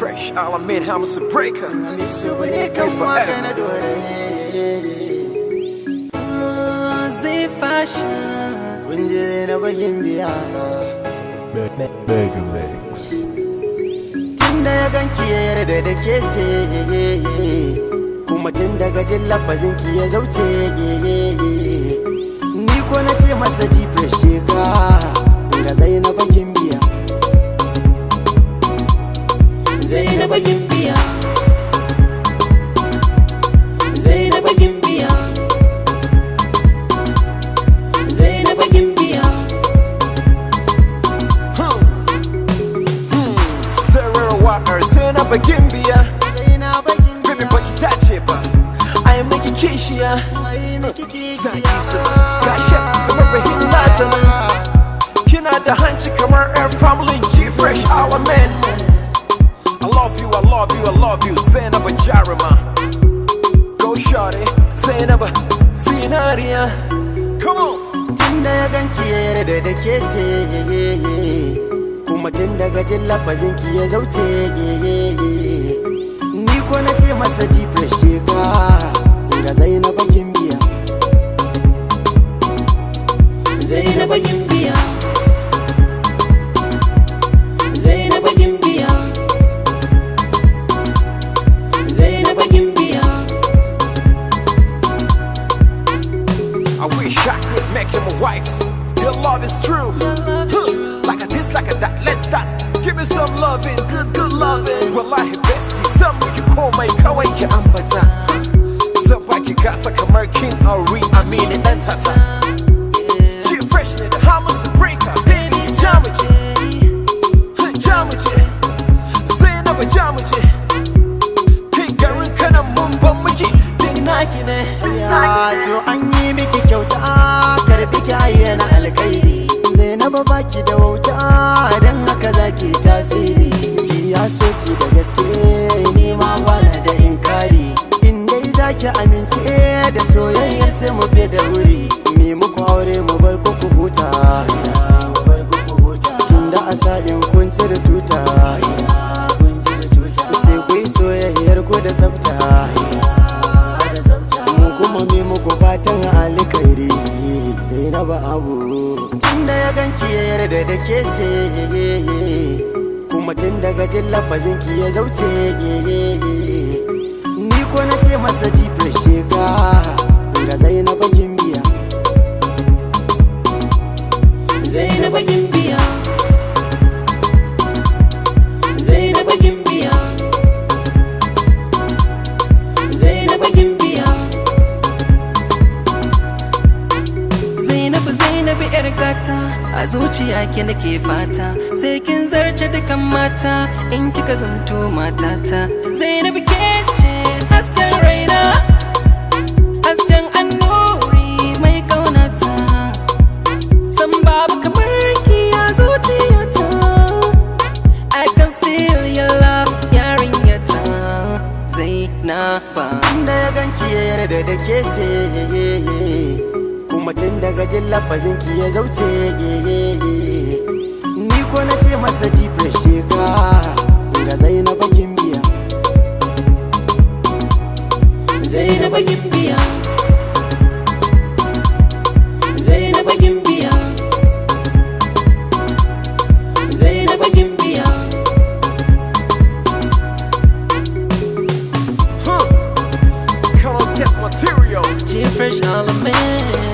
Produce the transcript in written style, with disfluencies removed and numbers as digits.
G-Fresh, Alamin, Hamilton Breaker. Forever. Zai fashion. Kun je na bagin biya. Mega Mix. Tun da ya ganki ya yarda da ke ce, kuma tun daga jin lafazin ki ya zauce. Ni ko na ce masa G-Fresh sheka ga Zainaba Gimbiya. Zainaba Gimbiya, Zainaba Gimbiya, Zainaba Gimbiya. Sarara waƙar Zainaba Gimbiya. Zainaba Baby, baki dace ba. Ai miki kishiya. Mai miki Zaki kishiya. su gashe kamar bahin latana. Kina da hanci kamar air family, G-Fresh, Alamin. I love you, I love you, I love you, Zainaba Jaruma. Go shorty, Zainaba Zinariya. Come on. Tun da ya ganki ya yarda da ke ce, kuma tun daga jin lafazin ki ya zauce. Ni ko na ce masa G-Fresh sheka ga Zainaba Gimbiya. Zainaba Gimbiya, Zainaba Gimbiya, Zainaba Gimbiya. I wish I could make him a wife. Your love is true. Your love is true. Like a this, like a that, let's dance. Give me some loving, good, good loving. Wallahi bestie, some you call my kawai ki ambata. Zan baki gata kamar king Ari Amini dan tata. G-Fresh ne da Hamisu Breaker, baby jamuje. Jamuje. Zainaba jamuje. Kai garin kanan mun ban miki, din naki ne. Ya to an yi miki kyauta, karbi ki ayyana alkhairi. Zainaba baki da wauta, dan haka zaki tasiri. Ji ya soki da gaske, ni ma bana da inkari. In dai zaki amince da soyayya sai mu fi da wuri. Mi muku aure mu bar ku ku huta. Tunda a sa'in kun cire tuta, sai ku yi soyayyar ku da tsafta. Mu kuma mi muku fatan alkhairi, Zainaba Abu. Tunda ya ganki ya yarda da ke ce, kuma tun daga jin lafazin ki ya zauce. Ni ko na ce masa G-Fresh sheka ga Zainaba Gimbiya. Zainaba Gimbiya, Zainaba Gimbiya, Zainaba Gimbiya. Zainabu, Zainabu yar gata, a zuciya ki nake fata, sai kin zarce dukan mata in kika zanto matata. Zainabu ke ce hasken raina, hasken annuri mai kaunata. San babu kamar ki a zuciyata. I can feel your love, yarinyata Zainaba. Tunda ya ganki ya yarda da ke ce, kuma tun daga jin lafazin ki ya zauce. Ni ko na ce masa G-Fresh sheka ga Zainaba Gimbiya. Zainaba Gimbiya, Zainaba Gimbiya, Zainaba Gimbiya. Huh. Color step material. G-Fresh Alamin.